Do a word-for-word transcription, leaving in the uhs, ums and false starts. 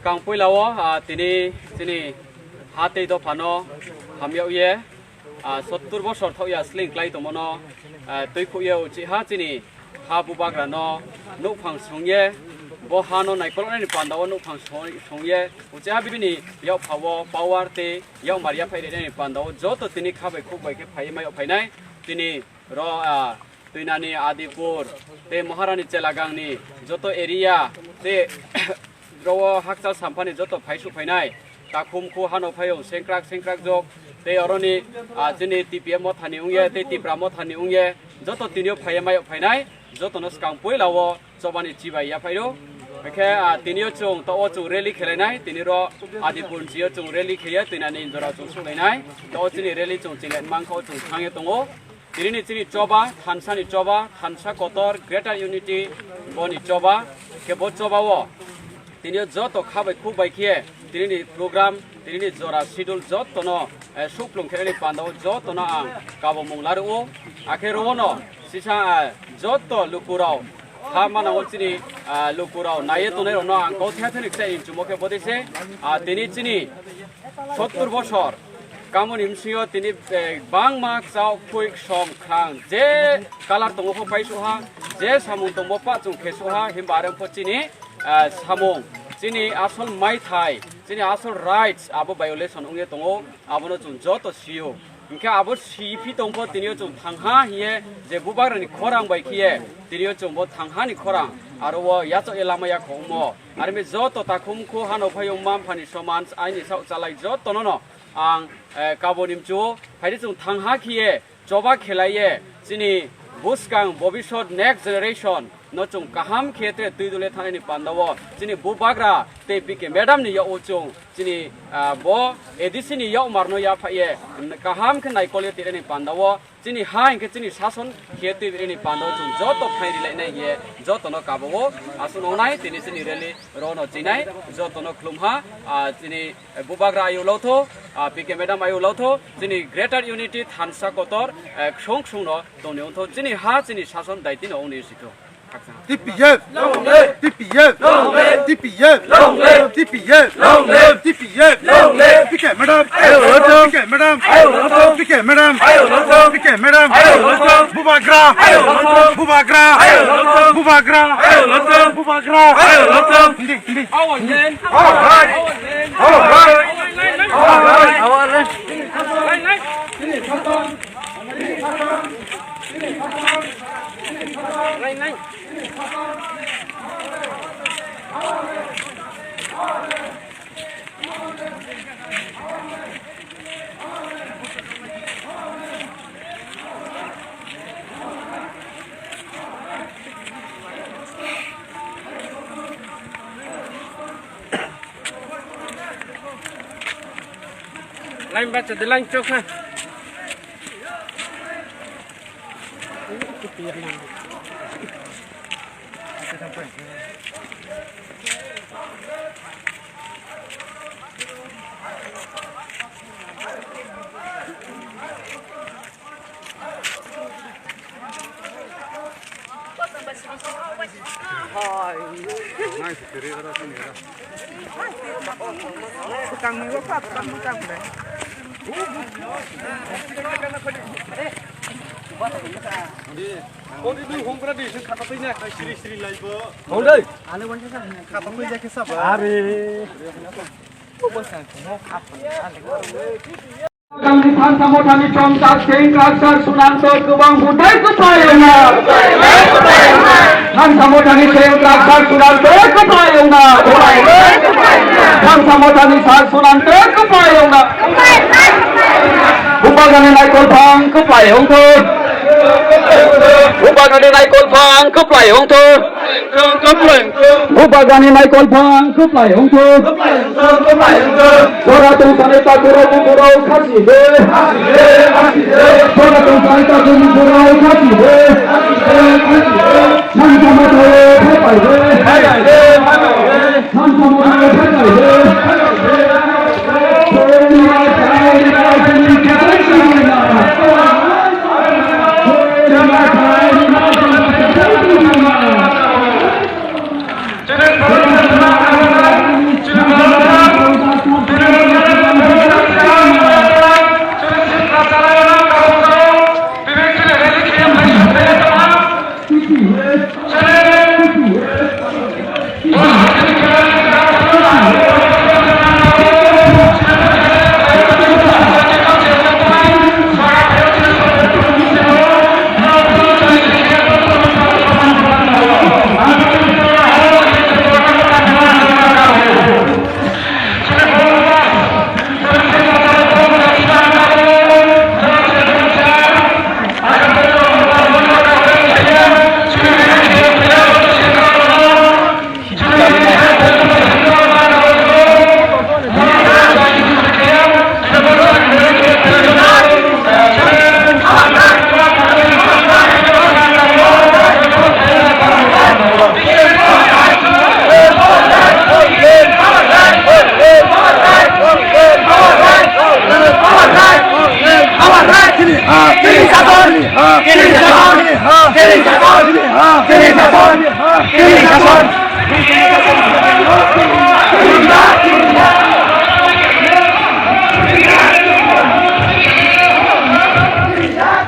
Ang puila o, ah, tini chini ha tei dophano hamyao ye, ah, sottur bosor thok ya sling klai tongmano, ah, twi khuk ye uchi ha chini ha bubagra no nukphang song ye, bo ha no naikolnani panda o nukphang song, song ye, uchi ha bini yokpha o power tei yokmar yaphai rwnani panda o joto tini kha bai khuk bai khe phai ma yok phainai tini ro, ah, Twinani Adipur tei Maharani Chelagangni joto area tei ro hakchal samphani joto phai su phainai takhum khu hano phaio sengkrak sengkrak jok tei oroni, ah, chini T P F mothani wngye tei Tipra mothani wngye joto tinio phaiya mayo phainai jotono swkang puila o chobani chibai ya phaio. Hwnkhe, ah, tinio chwng to o chwng rally khelainai, tiniro Adipur chio chwng rally kheye twinani jora chwng suklainai, to o chini rally chwng chinglet mankha o chwng thangye tongo. Tinini chini choba, thansani choba, thansa kotor, Greater Unity boni choba, khe bo choba o tinio joto kha bai khuk bai khe tinini program, tinini jora schedule jotono, eh, sukplung khenani panda o jotono ang kabo mung laruo. Akhe rono sisa, eh, joto lukurao ha manao chini, ah, lukurao naiye tongnai rokno ang kau thya thani kchai inchumo khe bodei se, ah, tini chini sottur bosor kamoni bsingyo tini, eh, bangma kchao khuk som khrang je colour tongo pho paisuha, je samung tongbo pa chwng khesuha, himba are pho chini, ah, samung chini asol maithai, chini asol rights abo violation wngye tongo, abono chwng joto sio. Hwnkhe abo siphi tongkho, tinio chwng thangha hiye je bubagrani khorang bai khiye, tinio chwngbo thanghani khorang aro o yachaoh ye lama ya khongmo. Armi joto takhum khu hano phaiyung mamphani soman aini saoh chalai jotono no ang, eh, kaboni mchuo phaidi chwng thangha khiye choba khelaiye chini bwskang bobisot next generation no chwng kaham khe tre twi dole thanani panda o chini bubagra tei P K madam ni yak o chwng chini, ah, bo A D C ni yakmar no yapha ye kaham khe naikol ye twi rani panda o chini ha hinkhe chini sason khe twi rani panda o chwng joto phai rilai nai ye joto no kabo o aswk nongnai tini chini rally ro no chinai joto no khulum ha, ah, chini bubagra ayu lotho, ah, P K madam ayu lotho chini Greater Unity thansa kotor, eh, ksung ksung no tongni wngtho chini ha chini sason daiti no wngni sikho. T P F! T P F! T P F! T P F! Long live! T P F! Long live! P K madam! Ayo, long live! P K madam! Ayo, long live! P K madam! Ayo, long live! P K madam! Ayo, long live! Bubagra! Ayo, long live! Bubagra! Ayo, long live! Bubagra! Ayo, long live! Bubagra! Ayo, long live! Hindi, hindi. Our land! Our right! Our land! Our right! Our right! Line bacha de line chok ha. Thansa mothani chomchak sengkrak sak sunanto kwbang buthai kwplai wngnai. Thansa mothani sengkrak sak sunanto kwplai wngnai. Thansa mothani sak sunanto kwplai wngnai. Bubagrani naikolphang kwplai wngthok. Bubagrani naikolphang kwplai wngthok. Bubagrani naikolphang kwplai wngthok. Jora tongsanai takhurok bukhurok khasi de. Jora tongsanai takhurok bukhurok khasi de. Thansa mothao phaipai de. Thansa mothao phaipai de.